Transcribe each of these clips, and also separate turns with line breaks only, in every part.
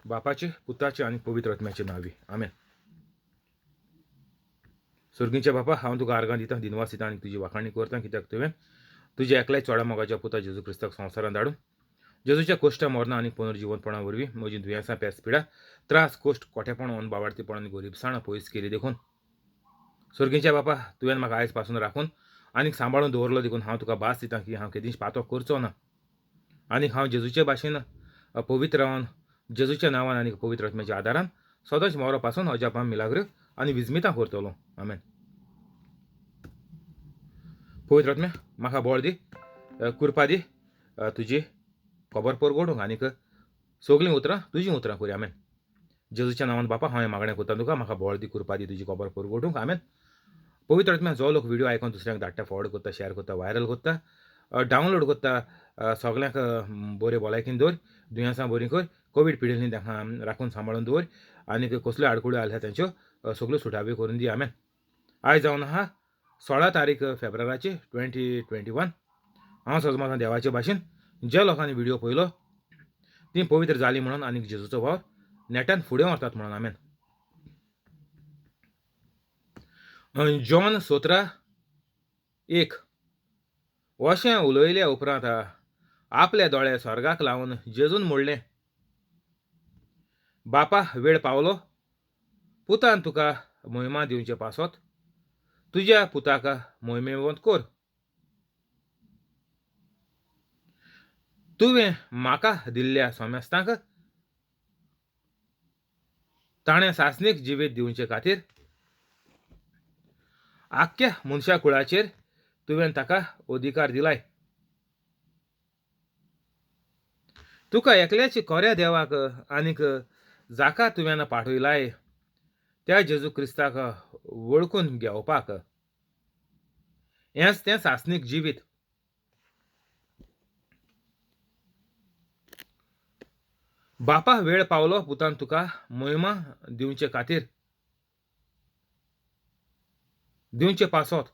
बापाचे, पुताचे आनी पवित्र आत्म्याचे नांवी, आमेन. सर्गीच्या बापा, हांव तुका आर्गां दितां, दिनवास दितां आनी तुजी वाखाणी करता, कित्याक तुवें तुज्या एकल्याच चोडा मोगाच्या पुता जेजू क्रिस्ताक संवसारांत धाडून जेजूच्या कोश्टा मरणां आनी पुनर्जिवनपणा वरवीं म्हजीं दुयेंसां, पेस, पिडा, त्रास, कोश्ट, कोठेपण, अनबावाडतीपण आनी गरिबसाणां पयस केली देखून. सर्गीच्या बापा, तुवें म्हाका आयज पासून राखून आनीक सांबाळून दवरलो देखून हांव तुका भास दितां की हांव केदींच पातो करचो ना आनीक हांव जेजूचे भाशेन पवित्र रावन जेजूच्या नांवान आनी पवित्र आत्म्याच्या आदारान सदांच मोरो पासून अजापां, मिलाग्र आनी विजमितां करतलो. आमेन. पवित्र आत्म्या, म्हाका बळ दी, कृपा दी, तुजी खबर परगडूंक आनीक सगळीं उतरां तुजीं उतरां करी. आमेन. जेजूच्या नांवान बापा हांव हें मागणें करता तुका, म्हाका बळ दी, कृपा दी, तुजी खबर परगडूंक. आमेन. पवित्र आत्म्या, जो लोक व्हिडियो आयकून दुसऱ्यांक धाडटा, फॉरवर्ड करता, शेअर करता, व्हायरल करता, डावनलोड करता, सगळ्यांक बरें भलायकेन दवर, दुयेंसां बरीं कर, कोवीड पिडिल्लीं तांकां राखून सांबाळून दवर आनीक कसल्यो आडखळ्यो आसल्यार तेंच्यो सगळ्यो सुटाव्यो करून दी. आमेन. आयज जावन आहा 16 तारीख फेब्रुवाराची 2021. हांव सजमाता देवाचे भाशेन ज्या लोकांनी व्हिडियो पळयलो ती पवित्र जाली म्हणून आनीक जेजूचो वावर नेटान फुडें व्हरतात म्हणून. आमेन. जॉन 17:1. अशें उलयल्या उपरांत आपले दोळे स्वर्गाक लावन जेजून म्हणलें, बापा वेळ पावलो, पुतान तुका मोहिमा दिवचे पासत तुज्या पुताक मोहिमेवंत कर. तुवें म्हाका दिल्ल्या सोमेस्तांक ताणें सासणीक जिवीत दिवचे खातीर आख्ख्या मनशा कुळाचेर तुवें ताका अधिकार दिलाय. तुका एकल्याच खऱ्या देवाक आनीक जाका तुवें पाठयलाय त्या जेजू क्रिस्ताक वळखून घेवपाक हेंच तें सासणीक जिवीत. बापा वेळ पावलो, पुतान तुका मोहिमा दिवचे खातीर दिवचे पासत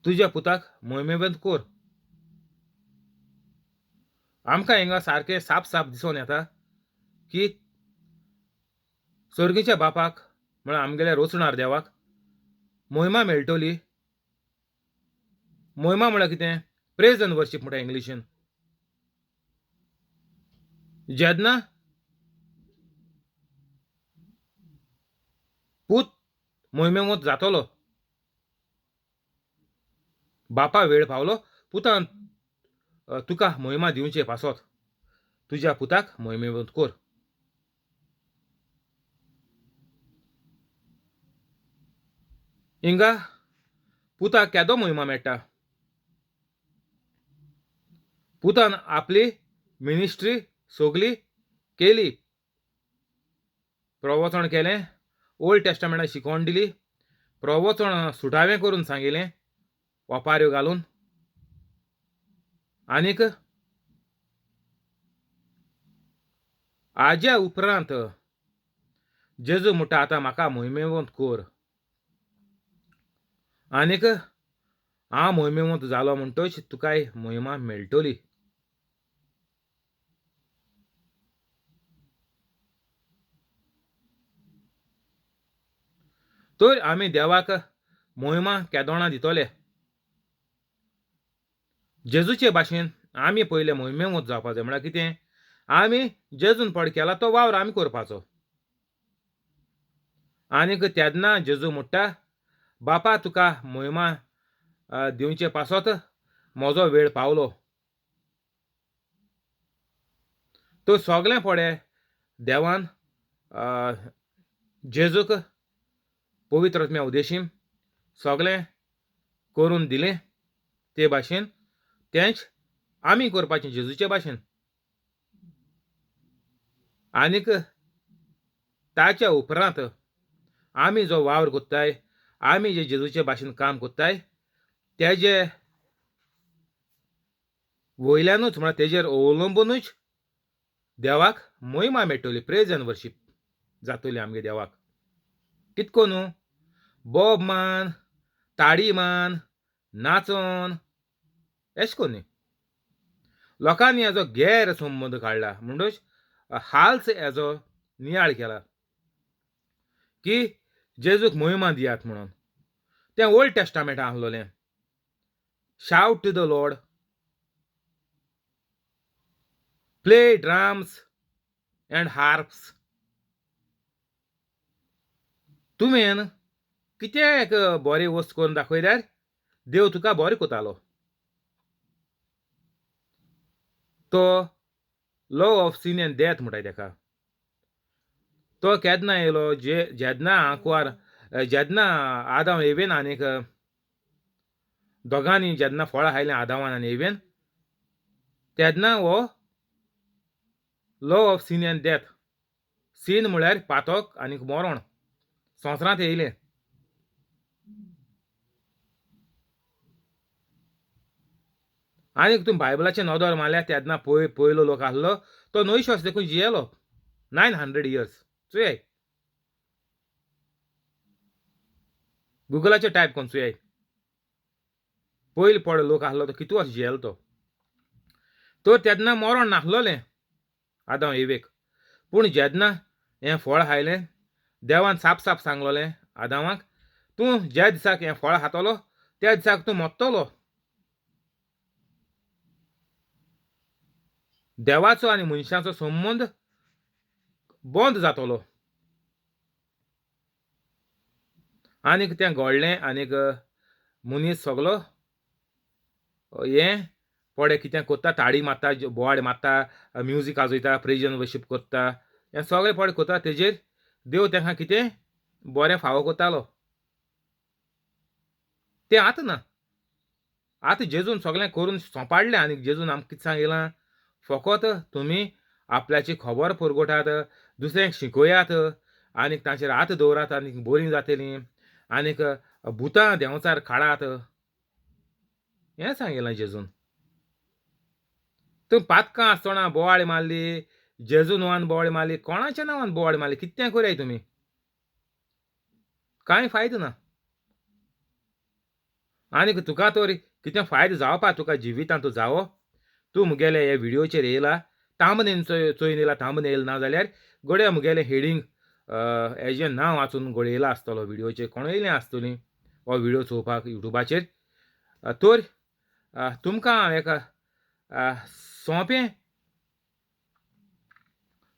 तुज्या पुताक मोहिमेवंत कर. आमकां हिंगा सारकें साफ साफ दिसून येता की सर्गीच्या बापाक म्हळ्यार आमगेल्या रोचणार देवाक मोहिमा मेळटली. मोहिमा म्हळ्यार कितें? प्रेज एंड वर्शीप म्हणटा इंग्लिशीन. जेन्ना पूत मोहिमेवंत जातलो, बापा वेळ पावलो, पुतान तुका मोहिमा दिवचे पासत तुज्या पुताक मोहिमेवंत कर. हिंगा पुताक केदो मोहिमा मेळटा? पुतान आपली मिनिस्ट्री सगली केली, प्रवचन केलें, ओल्ड टेस्टामेंटाक शिकवण दिली, प्रवचन सुटावें करून सांगिलें ओपाऱ्यो घालून, आनीक आज्या उपरांत जेजू म्हणटा आतां म्हाका मोहिमेवंत कर आनीक हांव मोहिमेवंत जालो म्हणटच तुकाय मोहिमा मेळटली. तर आमी देवाक मोहिमा केदोणां दितले? जेजूचे भाशेन आमी पयले मोहिमेवंत जावपाक जाय. म्हळ्यार कितें? आमी जेजून पड केला तो वावर आमी करपाचो. आनीक तेन्ना जेजू म्हणटा, बापा तुका मोहिमा दिवचे पासत म्हजो वेळ पावलो. तो सगळें पडे देवान जेजूक पवित्र आत्म्या उदेशीन सगळें करून दिलें. ते भाशेन तेंच आमी करपाचें जेजूचे भाशेन. आनीक ताच्या उपरांत आमी जो वावर करताय, आमी जे जेजूचे भाशेन काम करताय तेजे वयल्यानूच म्हळ्यार तेजेर अवलंबूनच देवाक मोहिमा मेळटली, प्रेज एंड वर्शीप जातली आमगे देवाक. कितको न्हू बोब मान, ताडी मान, नाचोन एश कोन न्ही. लोकांनी हेजो गैरसंबंद काडला म्हणूच हाल्च हेजो नियाळ केला की जेजूक मोहिमा दियात म्हणून. तें old टेस्टामेंटान आसलोलें. Shout to the Lord, play drums and harps. तुवें कितें एक बरें वस्त करून दाखयल्यार देव तुका बरें कोतालो. तो law of sin and death म्हणटाय तेका. तो केन्ना येयलो? जे जेन्ना आंकवार, जेन्ना आदांव एवेन आनीक दोगांनी जेन्ना फळां खायलें, आदावान आनी एवेन, तेन्ना हो law of sin and death, sin म्हळ्यार पातक आनीक मरण, संवसारांत येयलें. आनीक तूं बायबलाचें नदर मारल्यार तेन्ना पयलो लोक आसलो तो 900 वर्सां देखून जियेलो, 900 इयर्स. चोयाय गुगलाचेर टायप करून चोयाय, पयलो पड लोक आसलो तो कितू वर्स जियेलो तो. तर तेन्ना मरण नासलोलें आदांव एवेक, पूण जेन्ना हें फळ खायलें देवान साप साप सांगलोलें आदांवाक, तूं ज्या दिसाक हें फळ खातलो त्या दिसाक तूं मरतलो. देवाचो आनी मनशाचो संबंद बंद जातलो. आनीक तें घडलें आनीक मनीस सगलो हें पडे कितें करता, ताळी मारता, बोवाळ मारता, म्युजीक वाजयता, प्रेज एंड वर्शीप करता, हें सगळें पडे करता. तेजेर देव तांकां कितें बरें फावो करतालो. तें आतां ना. आतां जेजून सगळें करून सोंपाडलें. आनीक जेजून आमकां कितें सांगिलां, फकत तुमी आपल्याची खबर पुरगोटात, दुसऱ्यांक शिकयात आनीक तांचेर हात दवरात आनीक बरीं जातलीं, आनीक भुतां देंवचार काडात, हें सांगिलां जेजून. तूं पातकां आसतना बोवाळ मारली, जेजू नांवान बोवाळ मारली, कोणाच्या नांवान बोवाळ मारली, कितें करयाय तुमी, कांय फायदो ना. आनीक तुका तर कितें फायदो जावपा तुका जिवितांत तूं जावो. तूं मुगेले हे व्हिडियोचेर येयला, तांबनेन चोयन येयला, तांबनेल येयला ना जाल्यार घडये मुगेलें हेडींग हेजें नांव वाचून घडये येयला आसतलो व्हिडियोचेर, कोण येयलें आसतलीं हो व्हिडियो चोवपाक युट्यूबाचेर. तर तुमकां हांव एक सोंपें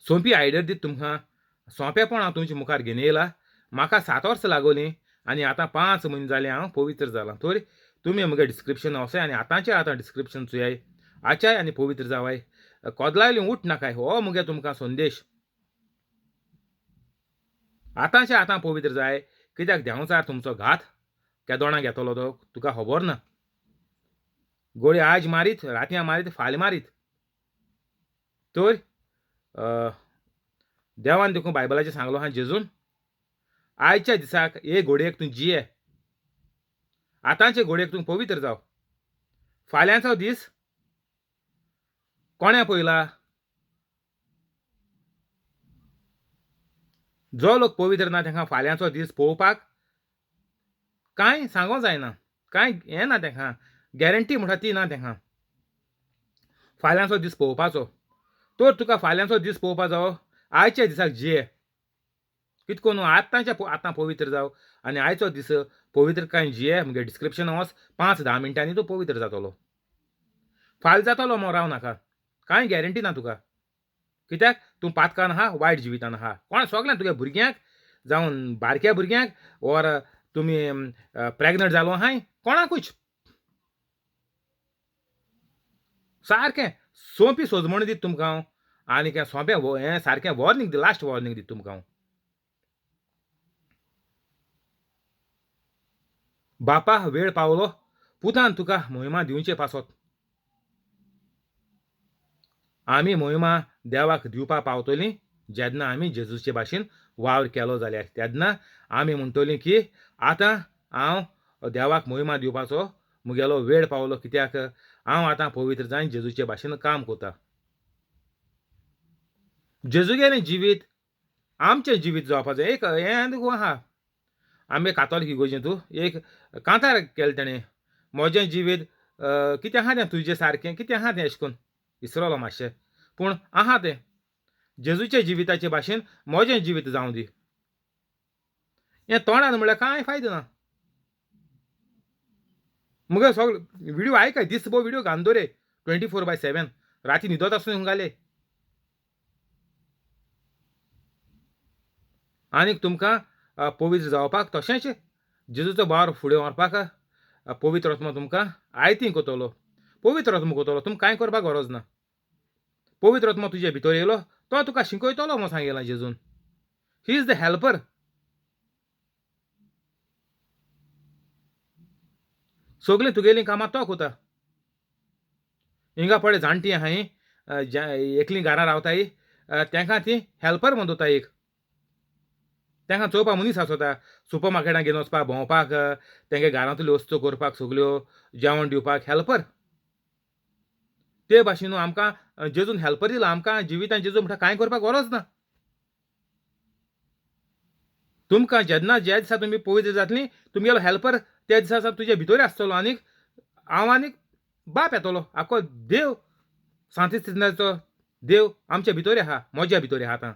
सोंपी आयडिया दिता, तुमकां सोंपेपण हांव तुमच्या मुखार घेवन येयला. म्हाका 7 वर्सां लागोलीं आनी आतां 5 म्हयने जाले हांव पवित्र जालां. तर तुमी म्हगे डिस्क्रिप्शन वचाय आनी आतांचे आतां डिस्क्रिप्शन चोयाय, आचाय आनी पवित्र जावाय, कोदलायली उठ नाकाय. हो मुगे तुमकां संदेश. आतांचे आतां पवित्र जाय, कित्याक देंवचार तुमचो घात केदोणा घेतलो तो तुका खबर ना. गोळी आज मारीत, रातयां मारीत, फाल्यां मारीत. तर देवान देखून बायबलाचेर सांगलो आहा जेजून, आयच्या दिसाक हे घोडयेक तूं जिये, आतांचे घोडयेक तूं पवित्र जाव. फाल्यांचो दीस कोणें पळयला? जो लोक पवित्र ना तांकां फाल्यांचो दीस पळोवपाक कांय सांगो जायना, कांय हें ना तांकां, गॅरंटी म्हणटा ती ना तांकां फाल्यांचो दीस पळोवपाचो. तर तुका फाल्यांचो दीस पळोवपा जावो, आयच्या दिसाक जिये. कितको न्हू आतांच्या आतां पवित्र जाव आनी आयचो दीस पवित्र कांय जिये. मुगे डिस्क्रिप्शन वच, 5-10 मिनटांनी तूं पवित्र जातलो. फाल्यां जातलो मो राव नाका, कांय गॅरंटी ना तुका. कित्याक तूं पातकान आहा, वायट जिवितान आहा. कोण सगळ्यांक तुगे भुरग्यांक जावन बारक्या भुरग्यांक ओर तुमी प्रेग्नंट जालो आहाय, कोणाकूच सारकें सोंपी सोजमणी दिता तुमकां हांव. आनीक हें सोंपें हें सारकें वॉर्निंग दी, लास्ट वॉर्निंग दिता तुमकां हांव. बापा वेळ पावलो, पुतान तुका मोहिमा दिवचे पासत. आमी मोहिमा देवाक दिवपा पावतलीं जेन्ना आमी जेजूचे भाशेन वावर केलो जाल्यार. तेन्ना आमी म्हणटलीं की आतां हांव देवाक मोहिमा दिवपाचो मुगेलो वेळ पावलो, कित्याक हांव आतां पवित्र जावन जेजूचे भाशेन काम करता. जेजूगेलें जिवीत आमचें जिवीत जावपाचें एक हें आहा. आमी कातोलीक इगोर्जेंत तूं एक कांतार केलें तेणें, म्हजें जिवीत कितें आहा तें तुजें सारकें, कितें आहा तें अशें करून विसरलो मातशें, पूण आहा तें. जेजूच्या जिविताचे भाशेन म्हजें जिवीत जावं दी. हें तोंडान म्हणल्यार कांय फायदो ना. मुगे सगळे व्हिडियो आयकाय, दीस भर व्हिडियो घालून दवरे 24/7, राती न्हिदत आसून घाले. आनीक तुमकां पवित्र जावपाक तशेंच जेजूचो बार फुडें व्हरपाक पवित्र आत्मा तुमकां आयती कोतलो, पवित्र आत्मा कोतलो, तुमकां कांय करपाक गरज ना. पवित्र आत्मा तुजे भितर येयलो तो तुका शिकयतलो म्हूण सांगिलां जेजून. He is the helper. सगळीं तुगेलीं कामां तो कोता. हिंगा पळय जाणटीं आहाय एकलीं घरां रावताय तेंकां ती हेल्पर म्हूण दवरता एक. तेंकां चोवपाक मनीस आसता, सुपर मार्केटान घेवन वचपाक, भोंवपाक, तेंगे घरांतल्यो वस्तू करपाक, सगल्यो जेवण दिवपाक हेल्पर. ते भाशेन आमकां जेजून हेल्पर दिला. आमकां जिवितान जेजू म्हणटा कांय करपाक गरज ना. तुमकां जेन्ना ज्या दिसा तुमी पवित्र जातली तुमगेलो हेल्पर त्या दिसा तुजे भितर आसतलो आनीक हांव आनीक बाप येतलो. आखो देव सांतिस्तिनाचो देव आमच्या भितर आहा, म्हज्या भितर आहा. आतां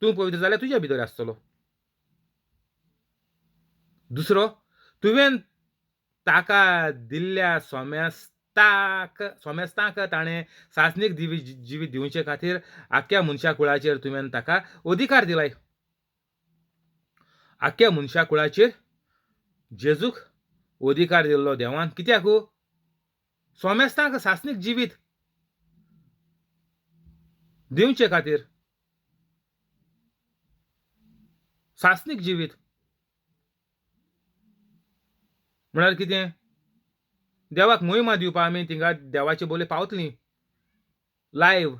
तूं पवित्र जाल्यार तुज्या भितर आसतलो. दुसरो, तुवें ताका दिल्ल्या सोमेस्तांक ताणें सासणीक जिवीत दिवचे खातीर आख्ख्या मनशा कुळाचेर तुवें ताका अधिकार दिलाय. आख्ख्या मनशा कुळाचेर जेजूक अधिकार दिल्लो देवान. कित्याक? सोमेस्तांक सासणीक जिवीत दिवचे खातीर. सासणीक जिवीत म्हळ्यार कितें? देवाक मोहिमा दिवपा आमी थिंगा देवाचे बोले पावतली लायव्ह.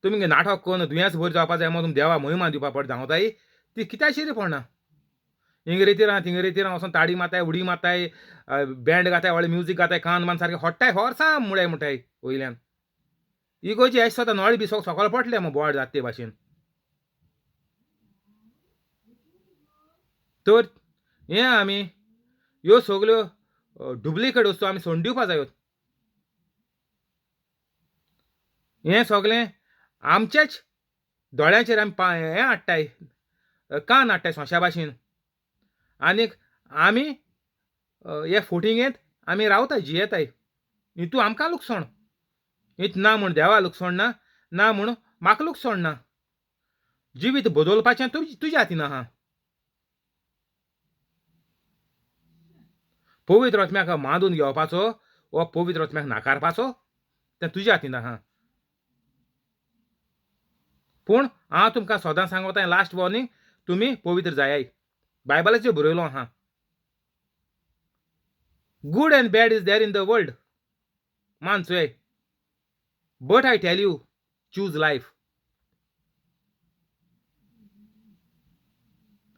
तुमी नाटक करून दुयेंस बरी जावपा जाय म्हूण तुमी देवा मोहिमा दिवपा पड धांवताय ती कित्याचेर पडना. इंग्रेतीरां थिंगरेतीरां वचोन ताडी मारताय, उडी मारताय, बँड गाताय, व्हडलें म्युजीक गाताय, कान मान सारकें होट्टाय होर्सां मुळाय म्हणटाय वयल्यान. इगोजी अशें जाता नळे बी सगळें सकयल पडलें मग बोवाळ जाता ते भाशेन. तर हें आमी ह्यो सगल्यो डुप्लिकेट वस्तू आमी सोडून दिवपा जायो. हें सगळें आमच्याच दोळ्यांचेर आमी हें हाडटाय, कान हाडटाय सोंश्या भाशेन. आनीक आमी हे फोटिंगेंत आमी रावताय, जियेताय. हितू आमकां लुकसाण, हित ना म्हूण देवा लुकसाण ना, ना म्हूण म्हाका लुकसाण ना. जिवीत बदलपाचें तुज्या हातीन आहा. पवित्र आत्म्याक मांदून घेवपाचो वा पवित्र आत्म्याक नाकारपाचो तें तुज्या हातीन आहा. पूण हांव तुमकां सदां सांगता, लास्ट वॉर्निंग, तुमी पवित्र जायाय. बायबलाचेर बरयलो आहा, good and bad is there in the world, मान चोय, but I tell you, choose life.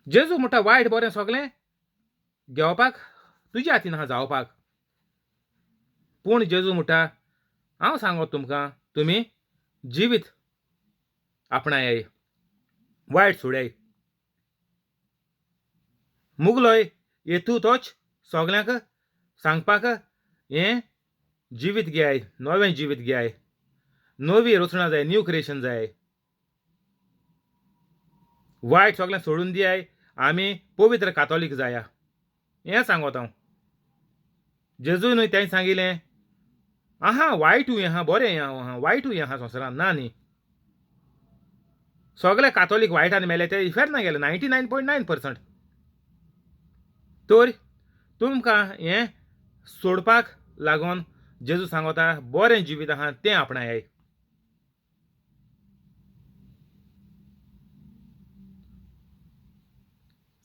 जेजू म्हणटा वायट बरें सगळें घेवपाक तुज्या हातीन आहा जावपाक. पूण जेजू म्हणटा हांव सांगत तुमकां, तुमी जिवीत आपणाय, वायट सोडाय. मुगलोय हेतू तोच सगल्यांक सांगपाक हें जिवीत घेयाय, नवें जिवीत घेयाय, नवी रचणा जाय, न्यू क्रिएशन जाय. वायट सगळें सोडून दियाय, आमी पवित्र कातोलीक जाया, हें सांगत हांव. जेजू न्हय तें सांगिलें आहा वायटूय आहा, बरें आहा, वायटूय आहा संवसारांत, ना न्ही. सगळे कातोलीक वायटान मेले ते इफेर्ना गेले 99.9%. तर तुमकां हें सोडपाक लागून जेजू सांगता बरें जिवीत आहा तें आपणाय.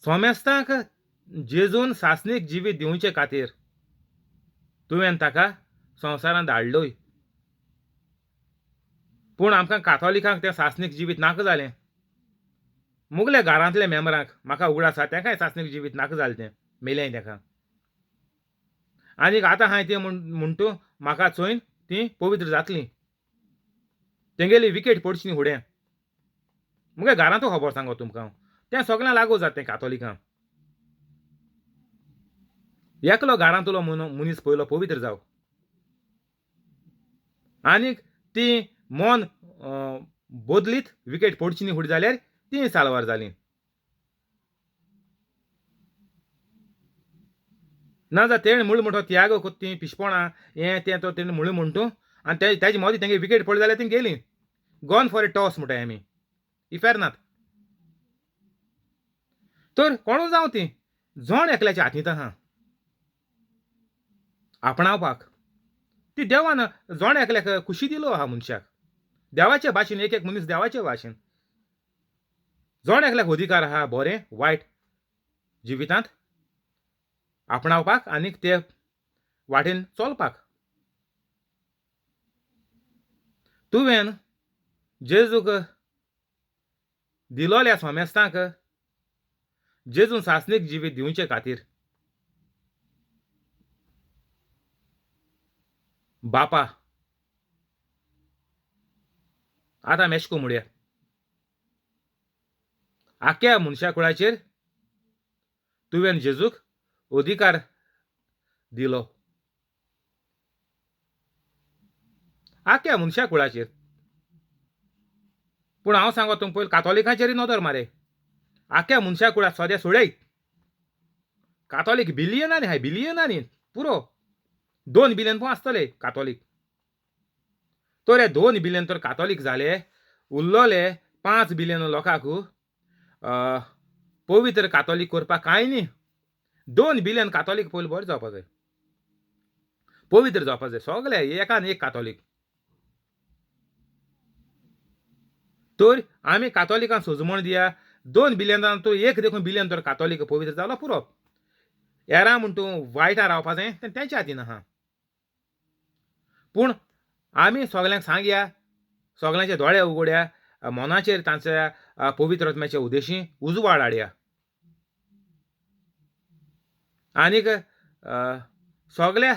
सोमेस्तांक जेजून सासणीक जिवीत दिवचे खातीर तुवें ताका संवसारांत धाडलोय. पूण आमकां कातोलिकांक तें सासणीक जिवीत नाका जालें. मुगल्या घरांतल्या मेंबरांक म्हाका उगडास आसा तेंकांय सासणीक जिवीत नाका जालें, तें मेलें तेका. आनीक आतां हांवें तें म्हणटू म्हाका चोयन तीं पवित्र जातलीं, तेंगेली विकेट पडची न्ही फुडें. मुगे घरांतू खबर सांगो तुमकां, तें सगळें लागू जाता तें कातोलिकांक. एकलो घरांतलो मनीस पयलो पवित्र जाव, आनीक ती मन बदलीत विकेट पडची न्ही फुडें जाल्यार तीं साल्वार जालीं. ना जा तेणें म्हूण म्हणटा त्यागो कोत्ता तीं पिशपणां हें तें तो तेणें म्हणलें म्हण तूं आनी तेजे मदीं तेंगे विकेट पडली जाल्यार तीं गेलीं. गॉन फॉर ए टॉस म्हणटाय आमी, इफेर्नात. तर कोणू जावं तीं जण एकल्याच्या हातींत आहा आपणावपाक. ती देवान जण एकल्याक खुशी दिलो आहा मनशाक, देवाचे भाशेन, एक एक मनीस देवाचे भाशेन. जण एकल्याक अधिकार आहा बरें वायट जिवितांत आपणावपाक आनीक ते वाटेन चलपाक. तुवें जेजूक दिलोल्या सोमेस्तांक जेजून सासणीक जिवीत दिवचे खातीर बापा आतां मेश्को म्हणया आख्या मनशा कुळाचेर तुवें जेजूक अधिकार दिलो. आख्या मनशा कुळाचेर. पूण हांव सांगो तुमकां पयलीं कातोलिकांचेरय नदर मारे. आख्या मनशा कुळाक सद्या सोडय, कातोलीक बिलियनांनी आहाय, बिलियनांनी, पुरो 2 बिलियन पण आसतले कातोलीक. तर हे 2 बिलियन तर कातोलीक जाले, उरलोले 5 बिलियन लोकांक पवित्र कातोलीक करपाक कांय न्ही. 2 बिलियन कातोलीक पयलीं बरें जावपा जाय, पवित्र जावपा जाय सगळे एकान एक कातोलीक. तर आमी कातोलिकांक सोजमण दिया, 2 बिलियनान तूं एक देखून बिलियन तर कातोलीक पवित्र जालो पुरो. येरा म्हूण तूं वायटां रावपा जाय तें तेंच्या हातीन आहा. पूण आमी सगल्यांक सांगया, सगल्यांचे दोळे उगड्या, मनाचेर तांच्या पवित्र आत्म्याच्या उद्देशी उजवाड हाडया आनीक सगल्या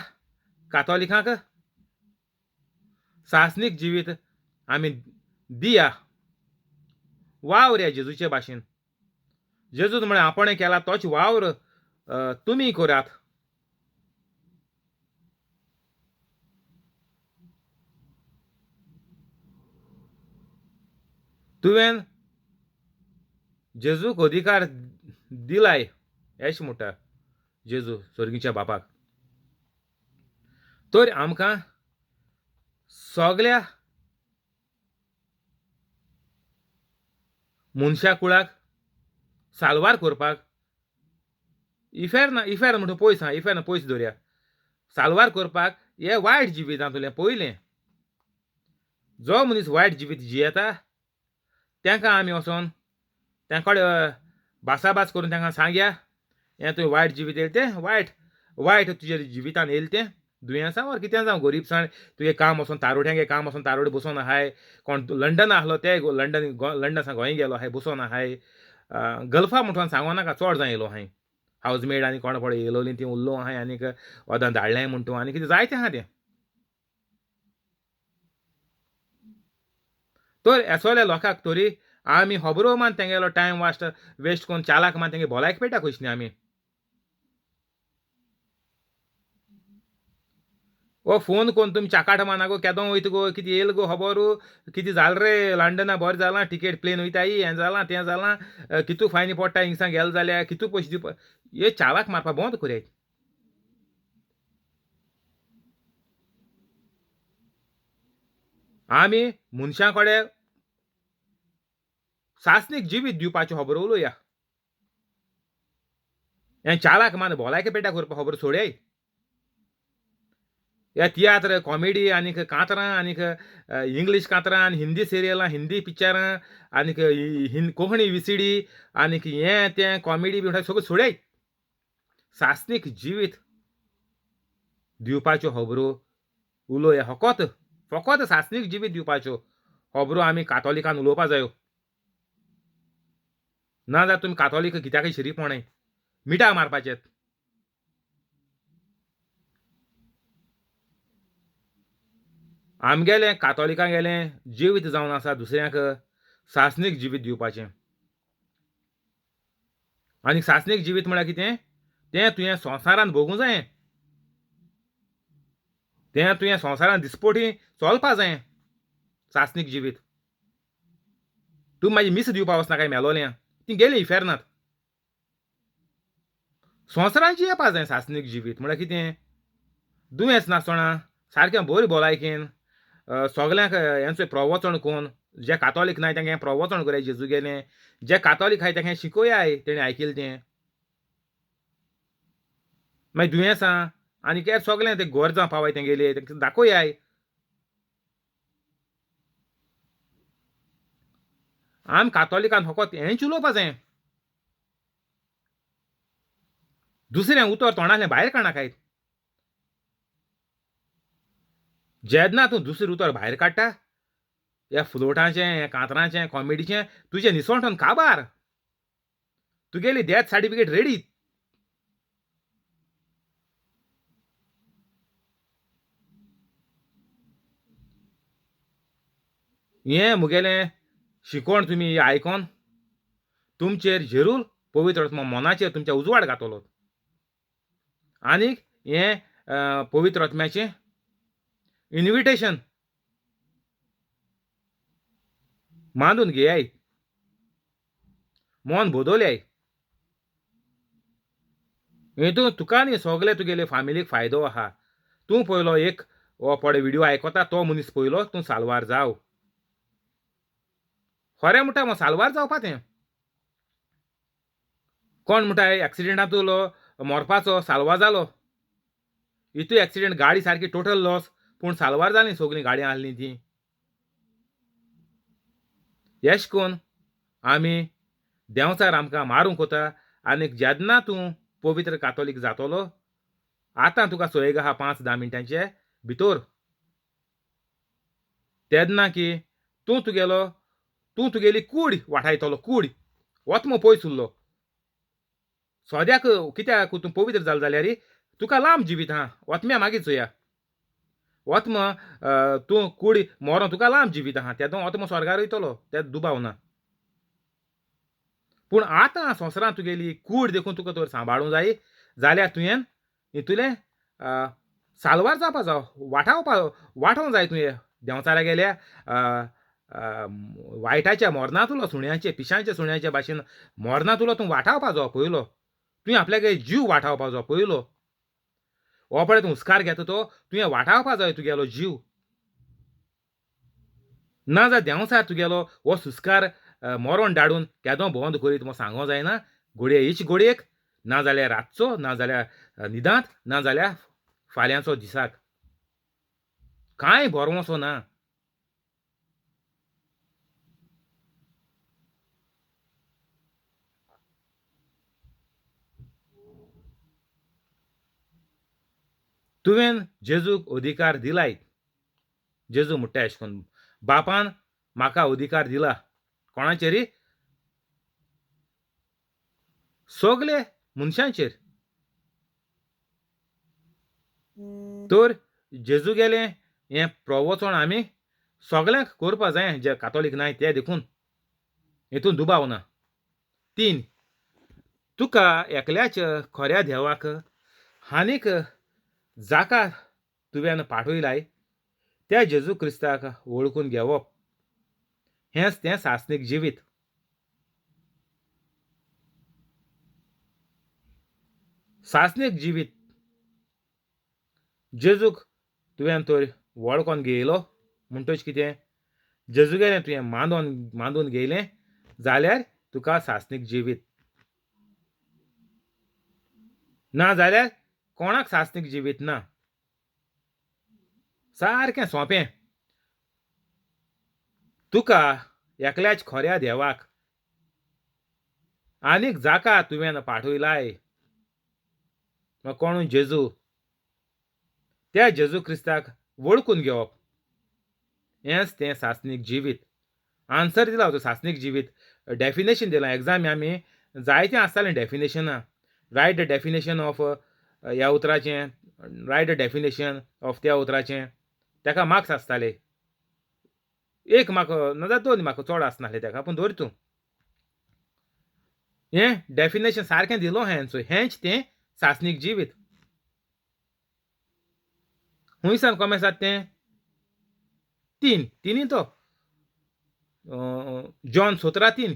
कातोलिकांक सासणीक जिवीत आमी दिया. वावर ह्या जेजूचे भाशेन. जेजून म्हळें आपणें केला तोच वावर तुमी करात. तुवें जेजूक अधिकार दिलाय एश म्हणटा जेजू स्वर्गीच्या बापाक. तर आमकां सगल्या मनशा कुळाक साल्वार करपाक इफेर्न, इफेर्न म्हणटा पयस आहा, इफेर्न पयस दवरया. साल्वार करपाक हे वायट जिवितांतलें पयलें जो मनीस वायट जिवीत जियेता तांकां आमी वचोन तांकां कडेन भासाभास करून तांकां सांगया, हें तुवें वायट जिवीत येयलें तें वायट वायट तुज्या जिवितान येयलें तें दुयेंसां वर कितें जावं, गरीबसाण तुगे काम वचोन तारोट्यांगे काम वचोन तारोडे बसोन आहाय, कोण लंडन आहलो ते लंडन लंडन सावन गोंय गेलो आहाय बसोन आहाय, गल्फा म्हणून सांगो नाका चड जाण येयलो आहाय, हावजमेड आनी कोण पळय येयलोलीं तीं उरलो आहाय आनीक ओदां धाडलें म्हण तूं आनी कितें जायतें आहा तें. तर एसोल्या लोकांक तरी आमी खबरो मान तेंगेलो टायम वास्ट वेस्ट करून चालाक मान तेंगे भलायक पेटा कशी न्ही आमी. ओ फोन कोन्न तुमी चाकाट माना गो, केदो वयता गो, कितें येयल गो खबर, कितें जालें रे लंडना बरें जालां, टिकेट प्लेन वयताय, हें जालां तें जालां, कितू फायनी पडटा हिंगसान गेले जाल्यार कितू पयशे दिवपा, हे चालाक मारपा बंद करयात. आमी मनशां कडेन सासणीक जिवीत दिवपाच्यो खबरो उलोवया, हें चालाक मान भलायके पेटा करपा खबर सोडयाय. हे तियात्र कॉमेडी आनीक कांतरां आनीक इंग्लीश कांतरां आनी हिंदी सिरियलां हिंदी पिक्चरां आनीक कोंकणी विसिडी आनीक हें तें कॉमेडी बी सगळें सोडयाय. सासणीक जिवीत दिवपाच्यो खबरो उलोवया, फकत फकत सासणीक जिवीत दिवपाच्यो खबरो आमी कातोलिकान उलोवपा जायो. ना जाल्यार तुमी कातोलीक कित्याकय शिरीपणाय मिठा मारपाचें. आमगेलें कातोलिकांगेलें जिवीत जावन आसा दुसऱ्यांक सासणीक जिवीत दिवपाचें. आनी सासणीक जिवीत म्हळ्यार कितें, तें तुवें संवसारान भोगूं जायें, तें तुवें संवसारान दिसपोटी चलपा जायें सासणीक जिवीत. तूं म्हाजी मीस दिवपा वचनाकाय मेलोलें तीं गेलीं इफेर्नांत. संवसारांत जियेवपा जाय सासणीक जिवीत म्हळ्यार कितें दुयेंस नासतना सारकें बरी भलायकेन सगल्यांक हेंचो प्रवचन करून जे कातोलीक नाय तेंकां हें प्रवचन करया जेजूगेलें जे कातोलीक आहाय तेंकां शिकोयाय तेणें आयकिलें तें. मागीर दुयेंसां आनी हेर सगलें तें गरजां पावय तेंगेली तेंकां दाखोयाय. आम कातोलिकान फकत हेंच उलोवपा जाय दुसरें उतर तोंडांतलें भायर काडनाकाय. जेन्ना तूं दुसरें उतर भायर काडटा ह्या फ्लोटाचें ह्या कांतराचें कॉमेडीचें तुजें निसणटन काबार तुगेली डेथ सर्टिफिकेट रेडी. हें मुगेलें शिकोवण तुमी आयकोन तुमचेर जेरूल पवित्र आत्मो मनाचेर तुमच्या उजवाड घातलो आनीक हें पवित्र आत्म्याचें इन्विटेशन मानून घेयाय मन बदलयाय. हेतून तुका न्ही सगळे तुगेले फामिलीक फायदो आहा. तूं पयलो एक हो पळय विडियो आयकता तो मनीस पयलो तूं साल्वार जाव. खरें म्हणटा मग साल्वार जावपा तें. कोण म्हणटा एक्सिडेंटांतलो मरपाचो साल्वार जालो इतू एक्सिडेंट गाडी सारकी टोटल लॉस पूण साल्वार जाली सगळीं गाडयां आहलीं तीं. एश कोन्न आमी देंवचार आमकां मारूंक वता आनी जेन्ना तूं पवित्र कातोलीक जातलो आतां तुका सोयेग आहा 5-10 मिनटांचे भितर तेन्ना की तूं तुगेलो तूं तुगेली कूड वाटायतलो कूड वतमो पयस उरलो सद्याक कित्याक तूं पवित्र जालो जाल्यार तुका लांब जिवीत आहा वतम्या मागीर चोया वतम तूं कूड मरोन तुका लांब जिवीत आहा तेदो वतमो स्वर्गार वयतलो ते दुबाव ना. पूण आतां संवसारांत तुगेली कूड देखून तुका तर सांबाळूंक जाय जाल्यार तुवें हितूलें साल्वार जावपा जाव वाटावपा वाटोवंक जाय तुवें देंवचारा गेल्या वायटाच्या मरणांतलो सुण्याचे पिशांच्या सुण्याच्या भाशेन मरणांतलो तूं वाटावपा जावो पयलो तुवें आपल्यागे जीव वाटावपा जावो पयलो. हो पळय तूं हुस्कार घेता तो तुवें वाटावपा जाय तुगेलो जीव ना जाल्यार देंवचार तुगेलो हो सुस्कार मरण धाडून केदो बंद करीत म्हूण सांगो जायना घडये हीच घडयेक ना जाल्यार रातचो ना जाल्यार न्हिदांत ना जाल्यार फाल्यांचो दिसाक कांय भरवंसो ना. तुवें जेजूक अधिकार दिलाय. जेजू म्हणटा अशें करून बापान म्हाका अधिकार दिला कोणाचेर सगळे मनशांचेर. तर जेजू गेलें हें प्रवचन आमी सगल्यांक करपा जाय जे कातोलीक नाय ते देखून हेतून दुबाव ना. 3 तुका एकल्याच खऱ्या देवाक आनीक जाका तुवें पाठयलाय त्या जेजू क्रिस्ताक वळखून घेवप हेंच तें सासणीक जिवीत. सासणीक जिवीत जेजूक तुवें तर वळखून घेयलो म्हणटच कितें जेजूगेलें तुवें मानून घेयलें जाल्यार तुका सासणीक जिवीत ना जाल्यार कोणाक सासणीक जिवीत ना. सारकें सोंपें. तुका एकल्याच खऱ्या देवाक आनीक जाका तुवें पाठयलाय कोणूय जेजू त्या जेजू क्रिस्ताक वळखून घेवप हेंच तें सासणीक जिवीत. आन्सर दिला तो सासणीक जिवीत डेफिनेशन दिलां एग्जामी आमी जायतें आसतालें डेफिनेशनां रायट the definition of ह्या उतराचें रायट the definition of त्या उतराचें ताका मार्क्स आसताले 1 मार्क ना जाल्यार 2 मार्क चड आसनासले ताका पूण दवर तूं हें डेफिनेशन सारकें दिलो हेंच हेंच तें सासणीक जिवीत. हुंयसान कोमेस जाता तें 3 तिनी तो जॉन 17:3।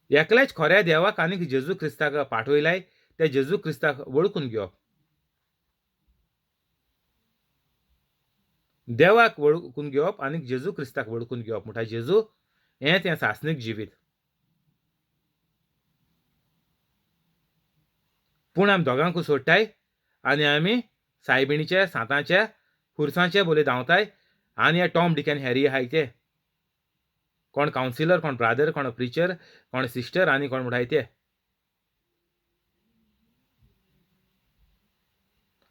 एकल्याच खऱ्या देवाक आनीक जेजू क्रिस्ताक पाठयलाय त्या जेजू क्रिस्ताक वळखून घेवप। देवाक वळखून घेवप आनी जेजू क्रिस्ताक वळखून घेवप म्हणटा जेजू हें तें सासणीक जिवीत। पूण आमी दोगांकूय सोडटाय आनी आमी सायबिणीचे सांतांचे खुर्सांचे बोले धांवताय आनी हे टॉम डिक आनी हॅरी आहाय ते कोण कावन्सिलर, कोण ब्रादर, कोण प्रिचर, कोण सिस्टर आनी कोण म्हणटाय ते।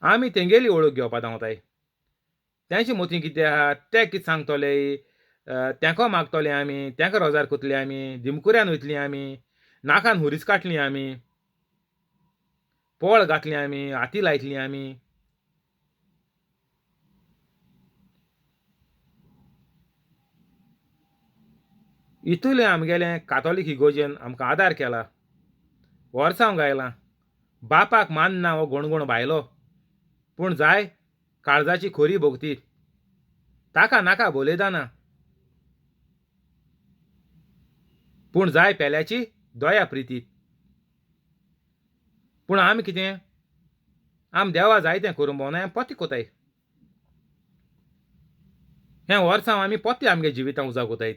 आमी तेंगेली वळख घेवपा धांवताय, तेंचे मोती कितें आहा ते कितें सांगतले, तेंको मागतले आमी, तेंका रोजार कोतले आमी, दिमकुऱ्यान वयतली आमी, नाकान हुरीस काडटली आमी, पोळ घातली आमी, हाती लायतली आमी। इतुलें आमगेलें कातोलीक इगोर्जेन आमकां आदार केला, वर्सां गायलां, बापाक मानना हो गणगण भायलो, पूण जाय काळजाची खोरी भोगती, ताका नाका बोलयताना, पूण जाय पेल्याची दया प्रिती। पूण आमी कितें, आमी देवा जाय तें करूंक भोवना, आमी पोती कोताय। हें वर्सां आमी पोती आमगे जिवितां उजा कोताय।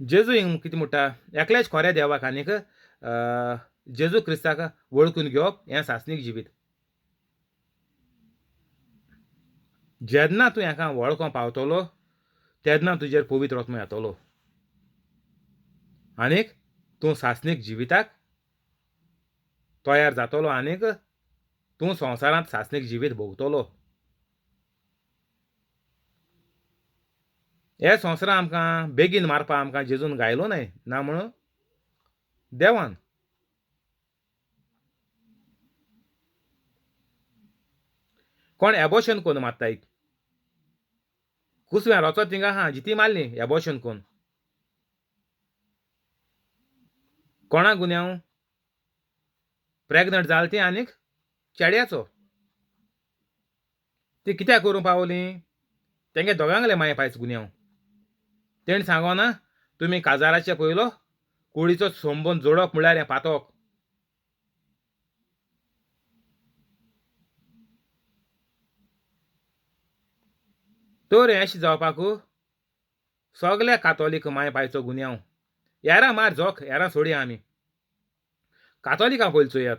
जेजू हिंग कितें म्हणटा, एकल्याच खऱ्या देवाक आनीक जेजू क्रिस्ताक वळखून घेवप हें सासणीक जिवीत। जेन्ना तूं हेका वळखोंक पावतलो तेन्ना तुजेर पवित्र आत्मो येतलो आनीक तूं सासणीक जिविताक तयार जातलो आनीक तूं संवसारांत सासणीक जिवीत भोगतलो। हे संवसार आमकां बेगीन मारपा आमकां जेजून गायलो न्हय ना म्हणून देवान। कोण एबॉर्शन कोण मारताय, कुसव्या रोचो थिंगा आहा जिती मारली एबॉर्शन कोण, कोणा गुन्यांव प्रेग्नंट जाल ती आनीक चेड्याचो, ती कित्याक करूंक पावली, तेंगे दोगांगले माय पायच गुन्यांव। तेणें सांगोना तुमी काजाराचे पयलो कुडीचो संबंद जोडप म्हळ्यार हें पातक। तर हें अशें जावपाक सगल्या कातोलीक माय पायचो गुन्यांव। येरां मार जोख, येरां सोडया आमी, कातोलिकां पयलीं चोयात।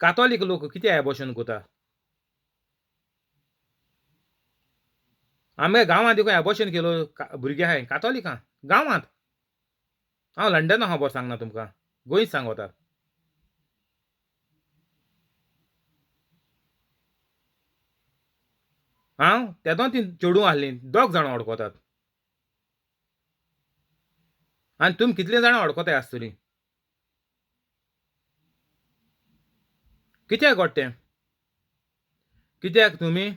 कातोलीक लोक कितें एबॉर्शन कोता, आमगे गांवांत देखून एबॉर्शन केलो भुरगे आहाय कातोलिकां गांवांत। हांव लंडना खबर सांगना तुमकां, गोंय सांगता। हांव तेदोन ती चेडूं आहलीं दोग जाणां वळखतात आनी तुमी कितलीं जाणां वळखताय आसतलीं। कित्याक घडटें, कित्याक तुमी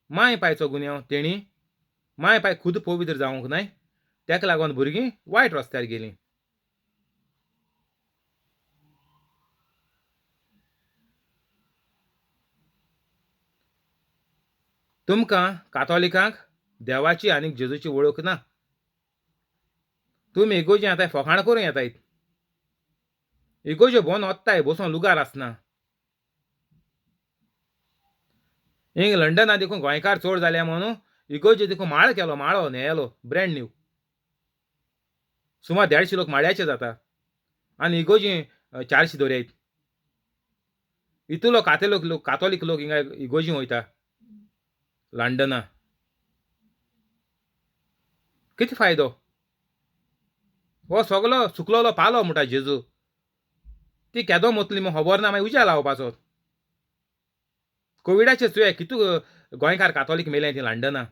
माय पायचो गुन्यांव तेणी माय पाय खुद पवित्र जावंक नाय, तेका लागून भुरगीं वायट रस्त्यार गेलीं। तुमकां कातोलिकांक देवाची आनी जेजूची वळख ना, तुमी इगोर्जे आतां फकाणां करूं येताय, इगोर्जे भोंवन वत्ताय बसून लुगार आसना। हिंग लंडना देखून गोंयकार चड जाल्या म्हणून इगोर्जे देखून माळ केलो, माळो न्हेलो ब्रँड न्यू, सुमार 150 लोक माळ्याचे जाता आनी इगोर्जी 400 दवरयात। इतलो कातोलीक लोक, कातोलीक लोक हिंगा इगोर्जी वयता लंडना, कितें फायदो? हो सगलो सुकलोलो पालो म्हणटा जेजू, ती केदो मोतली म्हूण खबर ना, मागीर उज्या लावपाचो। कोविडाचे चोया कितू गोंयकार कातोलीक मेले ती लंडना।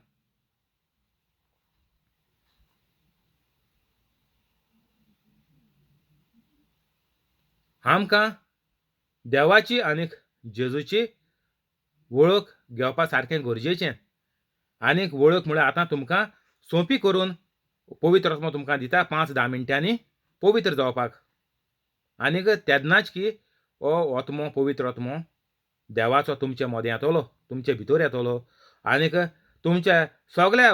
आमकां देवाची आनी जेजूची वळख घेवपा सारकें गरजेचें। आनीक वळख म्हळ्यार आतां तुमकां सोंपी करून पवित्र आत्मो तुमकां दिता 5-10 मिनटांनी पवित्र जावपाक। आनीक तेन्नाच की हो आत्मो पवित्र आत्मो देवाचो तुमचे मदें येतलो, तुमचे भितर येतलो आनीक तुमच्या सगल्या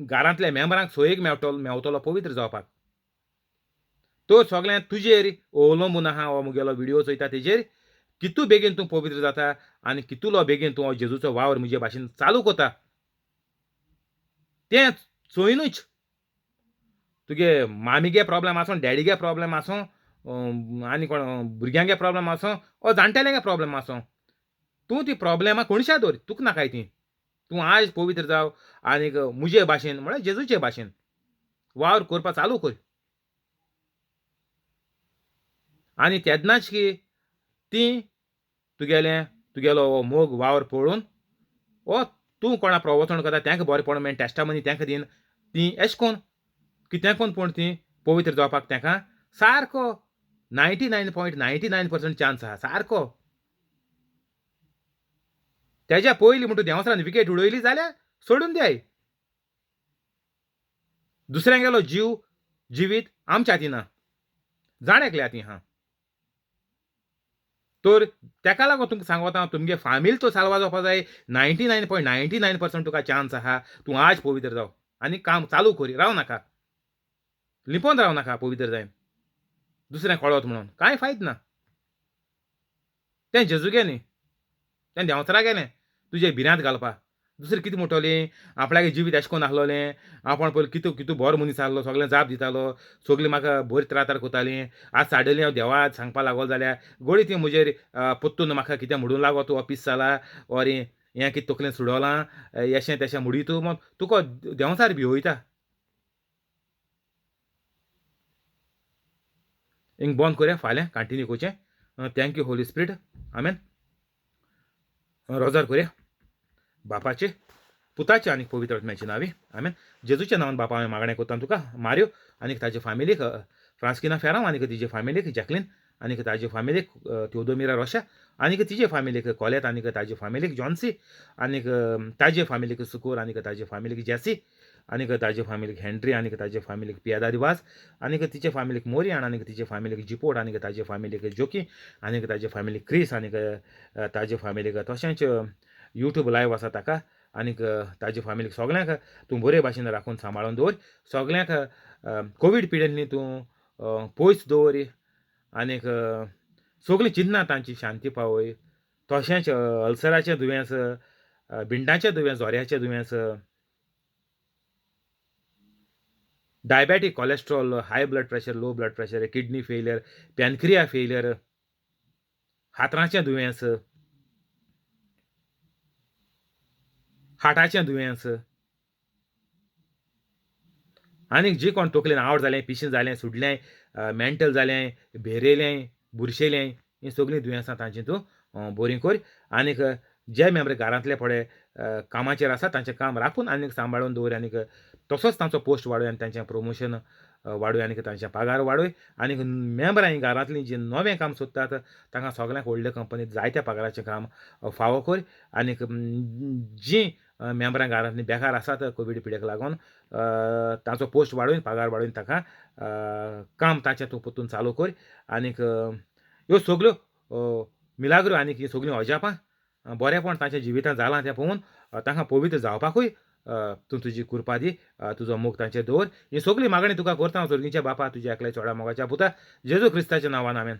घरांतल्या मेंबरांक सोयीक मेवतलो पवित्र जावपाक। तो सगळें तुजेर अवलंबून आहा। हो मुगेलो विडियो चोयता तेजेर कितू बेगीन तूं पवित्र जाता आनी कितुलो बेगीन तूं हो जेजूचो वावर म्हजे भाशेन चालू करता तें चोयनूच। तुगे मामीगे प्रॉब्लेम आसूं, डॅडीगे प्रॉब्लेम आसूं, आनी कोण भुरग्यांगे प्रॉब्लेम आसूं ओ जाणटेल्यांगे प्रॉब्लेम आसूं, तूं ती प्रॉब्लेमां कोणशा दवर, तुका नाकाय ती। तूं आयज पवित्र जाव आनीक मुजे भाशेन म्हळ्यार जेजूचे भाशेन वावर करपा चालू कर। आनी तेन्नाच की ती तुगेलें तुगेलो हो मोग वावर पळोवन ओ तूं कोणा प्रवचन करता तांकां बरें मेळटा, टेस्टामनी तांकां दीन ती एश कोन कितें कोन पूण ती पवित्र जावपाक तांकां सारको 99.99% चान्स आहा सारको। तेज्या पयलीं म्हणटा देंवचारान विकेट उडयली जाल्यार सोडून द्याय, दुसऱ्यांगेलो जीव जिवीत आमच्या हातीन ना, जाण एकल्या हातीन आहा। तर तेका लागून तुमकां सांगता हांव, तुमगे फामील तो साल्वा जावपा जाय। 99.99% तुका चान्स आहा, तूं आज पवित्र जाव आनी काम चालू करी, राव नाका, लिपोन राव नाका पवित्र जायन दुसऱ्यांक कळत म्हणून कांय फायद ना। तें जेजूगे न्ही, तें देंवचारा गेलें तुजे भिरांत घालपा। दुसरें कितें म्हणटलें, आपल्यागे जिवीत एशें कोन्न आसलोलें, आपूण पयलीं कितू कितू बरो मनीस आसलो, सगळें जाप दितालो, सगळीं म्हाका बरी त्रातार करतालीं, आज साडली हांव देवा सांगपा लागलो जाल्यार गोडी ती म्हजेर पोत्तून म्हाका कितें म्हणूंक लागो, तूं ऑफीस जाला ओर हें कितें तकलेन सुडोलां एशें तेशें म्हणी तूं, मग तुका देंवचार भिवयता। हिंग बंद करया, फाल्यां कंटिन्यू करचें। Thank you Holy Spirit, आमेन। रोजार करया बापाचे पुताचे आनी पवित्र आत्म्याचे नांवी, आमेन। जेजूच्या नांवान बापा हांवें मागणें करता तुका, मार्यो आनी ताजे फामिलीक, फ्रांस्किना फेरांव आनी तिजे फामिलीक, जॅकलीन आनी ताजे फामिलीक, थियोदोमिरा रोशा आनी तिजे फामिलीक, कोलेत आनी ताजे फामिलीक, जॉन्सी आनी ताजे फामिलीक, सुकोर आनी ताजे फामिलीक, जॅसी आनी ताजे फामिलीक, हेनरी आनी ताजे फामिलीक, पियादादी वाज आनी तिचे फामिलीक, मोरियान आनी तिचे फामिलीक, जिपोट आनी ताजे फामिलीक, जोकी आनी ताजे फामिलीक, क्रिस आनी ताजे फामिलीक, तशेंच यूट्यूब लायव आसा ताका आनीक ताजे फामिलीक सगळ्यांक तूं बरे भाशेन राखून सांबाळून दवर। सगळ्यांक कोवीड पिडेंतली तूं पयस दवर आनीक सगळीं चिंतना तांची शांती पावय। तशेंच अल्सराचें दुयेंस, भिंडाचें दुयेंस, जोऱ्याचें दुयेंस, diabetic, cholesterol, high blood pressure, low blood pressure, kidney failure, pancreas failure, हातराचें दुयेंस, हार्टाचें दुयेंस आनीक जी कोण तकलेन आवड जालें, पिशें जालें, सुडलें, मेंटल जालें, भेरेलें, बुरशेलें, हीं सगळीं दुयेंसां तांची तूं बरीं कर। आनीक जे मेंबर घरांतले पळय कामाचेर आसा तांचें काम राखून आनीक सांबाळून दवर आनीक तसोच तांचो पोस्ट वाडय आनी तांचें प्रमोशन वाडय आनीक तांचें पगार वाडय। आनीक मेंबरां घरांतलीं जीं नवें काम सोदतात तांकां सगळ्यांक व्हडल्या कंपनीत जायत्या पगाराचें काम फावो कर। आनीक जीं मेंबरां घरांतलीं बेकार आसात कोवीड पिड्याक लागून तांचो पोस्ट वाडोवन पगार वाडोवन तांकां काम तांचें तूं परतून चालू कर। आनीक ह्यो सगल्यो मिलाग्रो आनीक हीं सगळीं अजापां बरेंपण तांच्या जिवितांत जालां तें पळोवन तांकां पवित्र जावपाकूय तूं तुजी कृपा दी, तुजो मोग तांचेर दवर। ही सगळी मागणी तुका करता हांव सर्गीच्या बापा, तुज्या एकल्या चोडा मोगाच्या पुता जेजू क्रिस्ताच्या नांवान, आमेन।